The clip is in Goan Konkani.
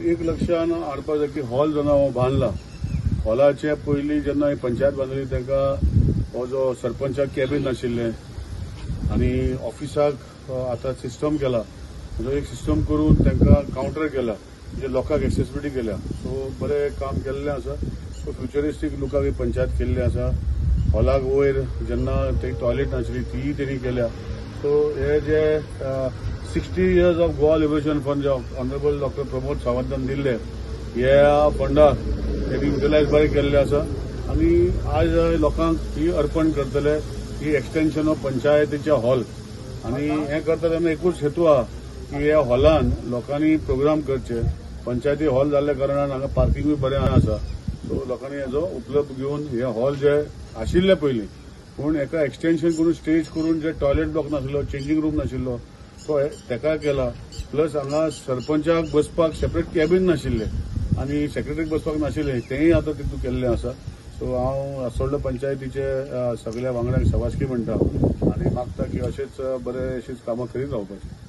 एक लक्षान हाडपा जाय की हॉल जेन्ना हो बांदला, हॉलाचे पयलीं जेन्ना पंचायत बांदली ताका हो जो सरपंचाक कॅबीन नाशिल्लें आनी ऑफिसाक आतां सिस्टम केला, म्हणजे एक सिस्टम करून तांकां कावंटर केला, म्हणजे लोकांक एक्सेसिबिलिटी केल्या. सो बरें काम केल्लें आसा. सो फ्युचरिस्टीक लुकाक ही पंचायत केल्ली आसा. हॉलाक वयर जेन्ना ते टॉयलेट नाशिल्ली तीय तेणी केल्या. सो हे जे 60 years of Goa liberation fund जे ऑनरेबल डॉक्टर प्रमोद सावंतान दिल्ले ह्या फंडाक तेणी युटिलायज बरें केल्लें आसा आनी आज लोकांक ही अर्पण करतले ही एक्सटेन्शन ऑफ पंचायतीचे हॉल. आनी हें करता तेन्ना एकूच हेतू आहा की ह्या हॉलान लोकांनी प्रोग्राम करचे. पंचायती हॉल जाल्ल्या कारणान हांगा पार्किंगूय बरें आसा. सो लोकांनी हेजो उपलब्ध घेवन हे हॉल जे आशिल्ले पयलीं पूण एका एक्सटेन्शन करून स्टेज करून जे टॉयलेट ब्लॉक नाशिल्लो, चेंजींग रूम नाशिल्लो, तो तेका केला. प्लस हांगा सरपंचाक बसपाक सेपरेट कॅबीन नाशिल्लें आनी सेक्रेटरीक बसपाक नाशिल्लें, तेंय आतां तितूंत केल्लें आसा. सो हांव असोल्डा पंचायतीचे सगळ्या वांगड्यांक शबासकी म्हणटा आनी मागता की अशेंच बरें अशीच कामां करीत रावपाचें.